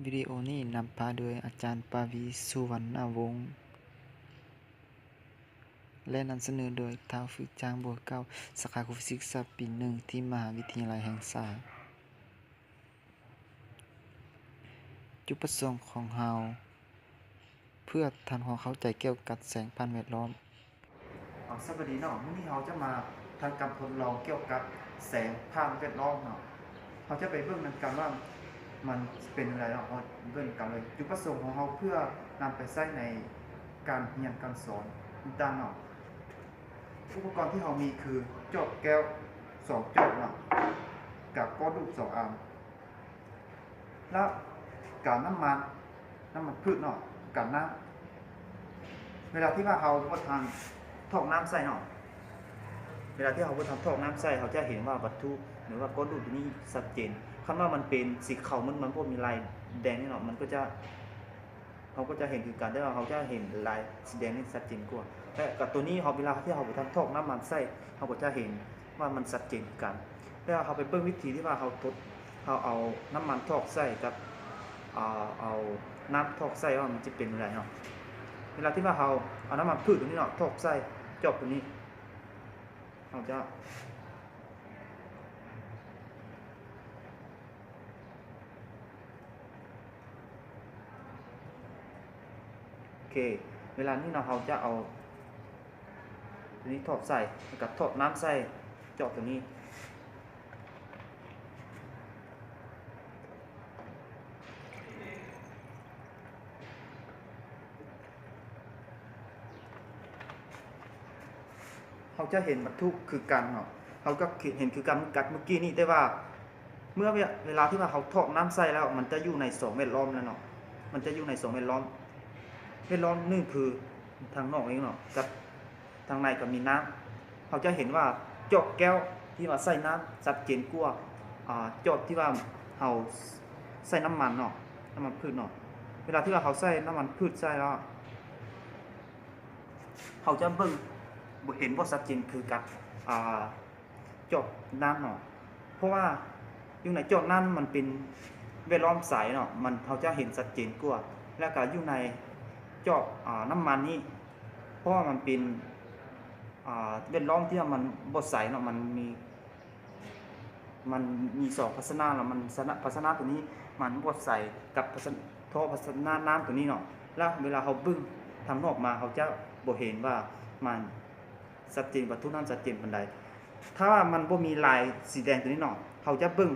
ວິດີໂອນີ້ນຳພາໂດຍອາຈານປາວີ ສຸວັນນະວົງ ແລະ ນຳສະເໜີໂດຍ ທ້າວ ຝຶກຈາງ ບົວເກົ້າ ສາຂາຄູຟີຊິກສາປີໜຶ່ງ ທີ່ມະຫາວິທະຍາໄລແຫ່ງຊາດ. ຈຸດປະສົງຂອງເຮົາ ເພື່ອທ່ານຮອງເຂົ້າໃຈກ່ຽວກັບແສງຜ່ານແວດລ້ອມ. ເອົາ ສະບາຍດີເນາະ, ມື້ນີ້ເຮົາຈະມາທຳການທົດລອງກ່ຽວກັບແສງຜ່ານແວດລ້ອມເນາະ. ເຮົາຈະໄປເບິ່ງນຳກັນວ່າມັນເປັນຈັ່ງໃດເນາະ, ເຮົາເບິ່ງນຳກັນເລີຍ. ຈຸດປະສົງຂອງເຮົາເພື່ອນຳໄປໃຊ້ໃນການຮຽນການສອນຕ່າງໆເນາະ. ອຸປະກອນທີ່ເຮົາມີຄືຈອກແກ້ວສອງຈອກເນາະ, ກາບກ້ອນດູດສອງອັນ ແລ້ວການ້ຳມັນ, ນ້ຳມັນພືດເນາະ, ການ້ຳ. ເວລາທີ່ວ່າເຮົາບໍ່ທັນຖອກນ້ຳໃສ່ເນາະ, ເວລາທີ່ເຮົາບໍ່ທັນຖອກນ້ຳໃສ່ ເຮົາຈະເຫັນວ່າວັດຖຸ ຫຼືວ່າກ້ອນດູດຕົວນີ້ຊັດເຈນ. ຄັນວ່າມັນເປັນສີຂາວມຶນ ມັນບໍ່ມີລາຍແດງນີ້ເນາະ, ມັນກໍຈະ ເຮົາກໍຈະເຫັນຄືກັນ, ແຕ່ວ່າເຮົາຈະເຫັນລາຍສີແດງນີ້ຊັດເຈນກວ່າ. ແລະກໍຕົວນີ້ເຮົາ ເວລາທີ່ເຮົາບໍ່ທັນຖອກນ້ຳມັນໃສ່ ເຮົາກໍຈະເຫັນວ່າມັນຊັດເຈນຄືກັນ. ແລ້ວເຮົາໄປເບິ່ງວິທີທີ່ວ່າເຮົາທົດ ເຮົາເອົານ້ຳມັນຖອກໃສ່ກັບ ເອົາ ເອົານ້ຳຖອກໃສ່ວ່າມັນຈະເປັນແນວໃດເນາະ. ເວລາທີ່ວ່າເຮົາເອົານ້ຳມັນພືດຕົວນີ້ເນາະ ຖອກໃສ່ຈອກຕົວນີ້ ເຮົາຈະ ໂອເຄ ເວລານີ້ເນາະ ເຮົາຈະເອົາຕົວນີ້ຖອກໃສ່ ແລ້ວກໍຖອກນ້ຳໃສ່ຈອກຕົວນີ້. ເຮົາຈະເຫັນວັດຖຸຄືກັນເນາະ, ເຮົາກໍເຫັນຄືກັນກັບມື້ກີ້ນີ້, ແຕ່ວ່າເມື່ອເວ ເວລາທີ່ວ່າເຮົາຖອກນ້ຳໃສ່ແລ້ວ ມັນຈະຢູ່ໃນສອງແວດລ້ອມແລ້ວເນາະ, ມັນຈະຢູ່ໃນສອງແວດລ້ອມ. ແວດລ້ອມໜຶ່ງຄືທາງນອກນີ້ເນາະ ກັບ ທາງໃນກໍມີນ້ຳ. ເຮົາຈະເຫັນວ່າຈອກແກ້ວທີ່ວ່າໃສ່ນ້ຳຊັດເຈນກວ່າ ອາ ຈອກທີ່ວ່າເຮົາໃສ່ນ້ຳມັນເນາະ, ນ້ຳມັນພືດເນາະ. ເວລາທີ່ວ່າເຮົາໃສ່ນ້ຳມັນພືດໃສ່ແລ້ວ ເຮົາຈະເບິ່ງ ບໍ່ເຫັນບໍ່ຊັດເຈນຄືກັບ ອາ ຈອກນ້ຳເນາະ, ເພາະວ່າຢູ່ໃນຈອກນ້ຳມັນເປັນແວດລ້ອມໃສເນາະ, ມັນ ເຮົາຈະເຫັນຊັດເຈນກວ່າ. ແລ້ວກໍຢູ່ໃນຈອກ ອາ ນ້ຳມັນນີ້ ເພາະວ່າມັນເປັນ ອາ ແວດລ້ອມທີ່ວ່າມັນບໍ່ໃສເນາະ, ມັນມີ ມັນມີສອງພາຊະນະ ແລ້ວມັນ ພາຊະນະ ພາຊະນະຕົວນີ້ມັນບໍ່ໃສກັບພາຊະນະ ທໍ່ພາຊະນະນ້ຳຕົວນີ້ເນາະ. ແລ້ວເວລາເຮົາເບິ່ງທາງນອກມາ ເຮົາຈະບໍ່ເຫັນວ່າມັນຊັດເຈນ ວັດຖຸນັ້ນຊັດເຈນປານໃດ. ຖ້າວ່າມັນບໍ່ມີລາຍສີແດງຕົວນີ້ເນາະ ເຮົາຈະເບິ່ງ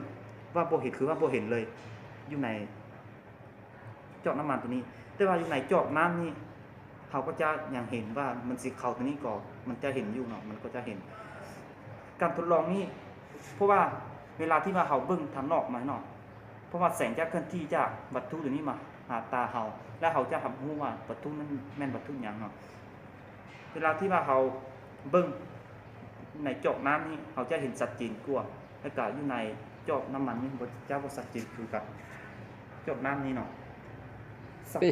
ວ່າບໍ່ເຫັນ ຄືວ່າບໍ່ເຫັນເລີຍ ຢູ່ໃນ ຈອກນ້ຳມັນຕົວນີ້. ແຕ່ວ່າຢູ່ໃນຈອກນ້ຳນີ້ ເຮົາກໍຈະຍັງເຫັນວ່າມັນສີຂາວຕົວນີ້ກໍ ມັນຈະເຫັນຢູ່ເນາະ, ມັນກໍຈະເຫັນ. ການທົດລອງນີ້ ເພາະວ່າເວລາທີ່ວ່າເຮົາເບິ່ງທາງນອກມາເນາະ, ເພາະວ່າແສງຈະເຄື່ອນທີ່ຈາກວັດຖຸຕົວນີ້ມາຫາຕາເຮົາ ແລະ ເຮົາຈະຮັບຮູ້ວ່າວັດຖຸນັ້ນແມ່ນວັດຖຸຫຍັງເນາະ. ເວລາທີ່ວ່າເຮົາເບິ່ງໃນຈອກນ້ຳນີ້ ເຮົາຈະເຫັນຊັດເຈນກວ່າ, ແລ້ວກະຢູ່ໃນຈອກນ້ຳມັນນີ້ ຈະບໍ່ຊັດເຈນຄືກັບຈອກນ້ຳນີ້ເນາະ. ສຳ ເອີ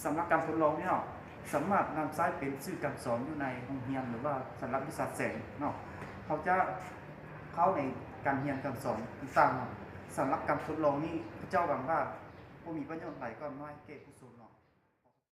ສຳລັບການທົດລອງນີ້ເນາະ ສາມາດນຳໃຊ້ເປັນສື່ການສອນຢູ່ໃນໂຮງຮຽນ ຫຼືວ່າສຳລັບວິຊາແສງເນາະ. ເຮົາຈະເຂົ້າໃນການຮຽນການສອນຕ່າງໆເນາະ. ສຳລັບການທົດລອງນີ້ ເຂົາເຈົ້າຫວັງວ່າບໍ່ມີປະໂຫຍດຫຼາຍກໍໜ້ອຍແກ່ຜູ້ຊົມ.